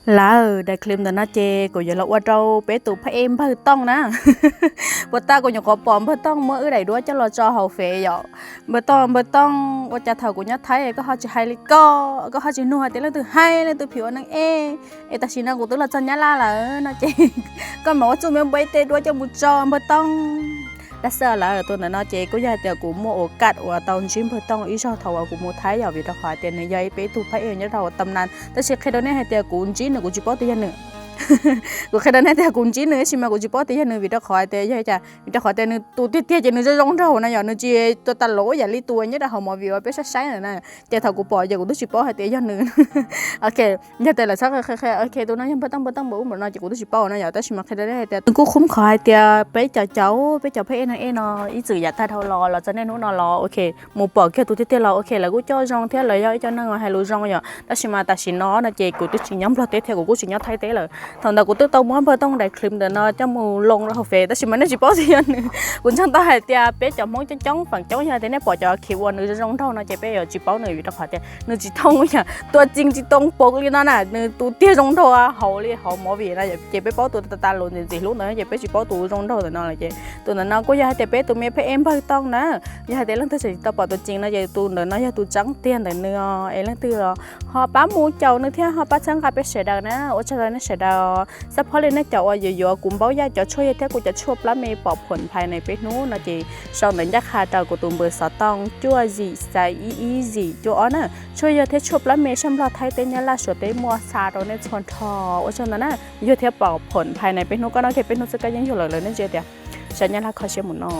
Lawm, daim clip ntawm no ces kuv yuav los ua rau peb tus phab ej Npawg Tooj na. Puas tas kuv nyuam qhuav pom Npawg Tooj muab wb daim duab coj los tso hauv Fev yom. Npawg Tooj, Npawg Tooj, ua cas thaum kuv nyob Thaib koj ho tsis hais li ko, koj ho tsis nug hais tias leej twg hais leej twg phim ua neeg ej, es tam sim no kuv twb los txog Nyab Laj lawm no ces koj mam ua txuj me npua ib teg duab coj mus tso Npawg Tooj. Dab xwb lawm, tus ntawm no ces kuj yog hais tias kuv muaj ua kaj uas tau ntsib Npawg Tooj ib zaug thaum uas kuv mus Thaib yom, vim rau qhov hais tias nws yog ib peb tug phab ej nyob rau tam nan. Tab sis qhia rau nej hais tias kuv ntsib nws kuv tsis paub tias yog nws. Kuv qhia rau nej tias kuv ntsib nws tab sis mas kuv tsis paub tias yog nws vim rau qhov hais tias yog cas, vim rau qhov tias nws tus tiag tiag ces nws zoo zoo nraug na yom, nws tsis tua tas los yam li tus uas nyob rau hauv movie uas peb saib saib na. Ces thaum kuv pom ces kuv twb tsis paub hais tias yog nws. Ok, yog tias lawv txhob qhia qhia ok tus no yog Npawg Tooj, Npawg Tooj npaum ub npaum no ces kuv twb tsis paub na yom, tab sis mas qhia rau nej hais tias nws kuj khum qhov hais tias peb cov caum, peb cov phab ej neeg ej no ib txwm yav tag dhau los los txog niaj hnub no los ok, mus pom kiag tus tiag tiag los ok lawv kuj coj zoo thiab lawv yog ib co neeg uas hais lus zoo yom, tab sis mas tam sim no no ces kuv twb tsis nyob Nplog teb thiab kuv kuj tsis nyob Thaib teb lawm. Thaum ntawd kuv twb tau muab Npawg Tooj daim clip ntawm no coj mus loo rau hauv Fev tab sis mas nej tsis paub tias yog nws. Kuv ntseeg tau hais tias peb cov Hmoob coob coob feem coob yog tias nej pom cov clip uas nws zoo zoo nraug no ces peb yuav tsis paub nws vim rau qhov tias nws tsis thooj yam, tua txi tsis too paum li no na, nws tus tiag zoo nraug hauv li hauv movie na, ces peb paub tus tas tas los ntxim ntxim hlub ntawd ces peb tsis paub tus zoo nraug ntawm no lawm ces tus ntawm no kuj yog hais tias peb tus me phab ej Npawg Tooj na. Yog hais tias leej twg tseem tsis tau pom tus tseem no ces tus ntawm no yog tus tseem tiag ntawm nws os, es leej twg los ho pab mus caum nws thiab ho pab txhawb nqa peb sawv daws na, ua tsaug rau nej sawv daws. Xab phob li nej cov uas yuav yuav kuv npaub yaj cov tshuaj yawg thiab kuv cov tshuaj plab me pom phom phais na peb hnub no ces sau ntawv ncaj qha rau kuv tus npawb xov tooj cuaj yim xais ib ib yim cuaj ob na. Tshuaj yawg thiab tshuaj plab me sab Nplog Thaib teb Nyab Laj Suav teb muaj xa rau nej txhua nrho. Ua tsaug ntau na, yawg thiab pom phom phais na peb hnub koj no, ok peb hnub xwb koj yeej yog lawm, nej ntsia tias sawv Nyab Laj kho siab mus no.